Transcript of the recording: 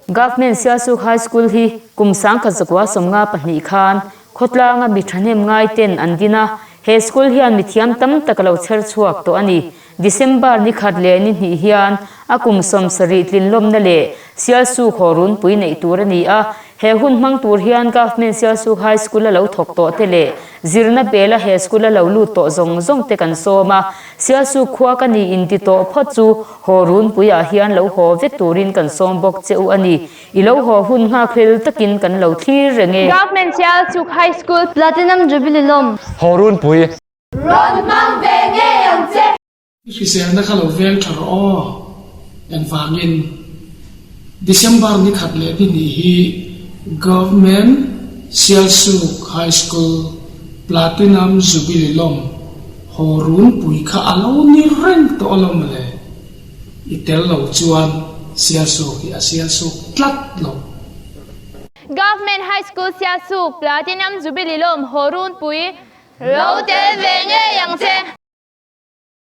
Government Sialsuk High School hi kum 1952 khan khawtlanga mi thahnem ngai ten an din a, he school hian mi thiam tam tak a lo chher chhuak tawh a ni. December ni khat leh ni hnih hian a kum 70 tlinlawmna leh Sialsuk haw runpui neih tur a ni a, he hun hmang tur hian Government Sialsuk High School a lo thawk tawh te leh zirna bela he school a lo lut tawh zawng zawng te kan sawm a, Sialsuk khua ka ni inti tawh phawt chu haw runpuiah hian lo haw vek turin kan sawm bawk che u a ni. I lo haw hun nghakhlel takin kan lo thlir reng e. Government Sialsuk High School Platinum Jubilee lawm. Haw runpui. Rawn hmang ve ngei ang che. I hriselna kha lo veng tha rawh aw. Engvangin December ni khat leh ni hnih hi Government Sialsuk High School Platinum Jubilee lawm haw runpui kha a lo ni reng tawh alawm mawle. I tel lo chuan Sialsuk hi a Sialsuk tlat lo. Government High School Sialsuk Platinum Jubilee lawm haw runpui lo tel ve ngei ang che.